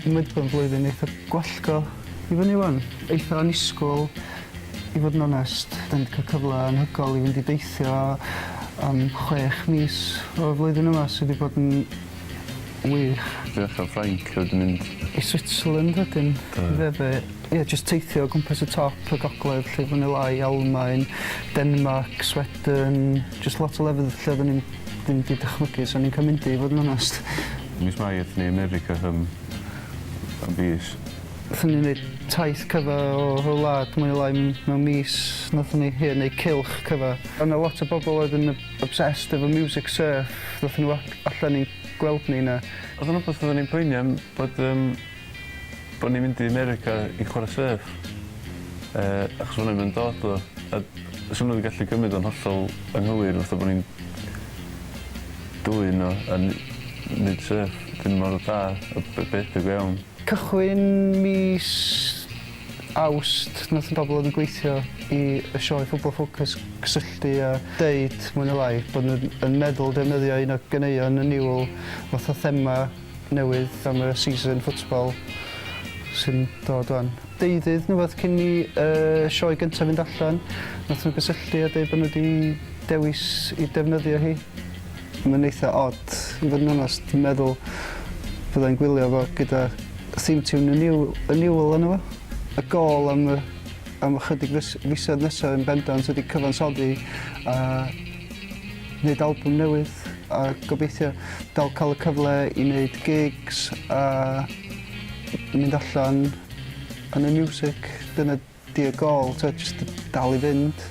Mae 'di bod yn flwyddyn eitha gwallgo i fyny 'wan. Eitha annisgwyl i fod yn onest. 'Dan ni 'di cael cyfle anhygoel i fynd i deithio am 6 mis o'r flwyddyn yma sydd 'di bod yn wych. I ddechrau Ffrainc a wedyn mynd i Switzerland wedyn. Do. I fe ie, jyst teithio o gwmpas y top y gogledd 'lly fwy neu lai, Almaen, Denmark, Sweden, jyst lot o lefydd lle oedden ni'n ddim 'di dychmygu so ni'n cael mynd i fod yn onest. Mis Mai aethon ni i America am fis. Nathon ni neud taith cyfa o o wlad mwy neu lai mewn mis nathon ni ie neud cylch cyfa. O' 'na lot o bobl oedd yn obsessed efo miwsig surf, ddothon nhw allan i'n gweld ni 'na. Oedd o'n wbath oedden ni'n poeni am bod yym bod ni'n mynd i America i chwarae surf achos ma' nhw'n dod o a swn nhw wedi gallu cymryd o'n hollol anghywir fatha bod ni'n dwyn o a neud surf ddim mor dda a be ydi o go iawn. Cychwyn mis Awst nath y bobl oedd yn gweithio i y sioe Football Focus cysylltu a deud mwy neu lai bod nhw yn meddwl defnyddio un o ganeuon y Niwl fatha thema newydd am y season football sy'n dod wan. Deuddydd neu wbath cyn i sioe gyntaf fynd allan, nath nhw gysylltu a deud bod nhw wedi dewis i defnyddio hi. Mae'n eitha od, i fod yn onest, dwi'n meddwl byddai'n gwylio fo gyda theme tune y Niwl, y Niwl arno fo. Y gôl am y am ychydig fisoedd nesaf yn bendant ydy cyfansoddi a wneud albwm newydd a gobeithio dal cael y cyfle i wneud gigs a mynd allan yn y music. Dyna 'di y gôl, t'od jyst dal i fynd.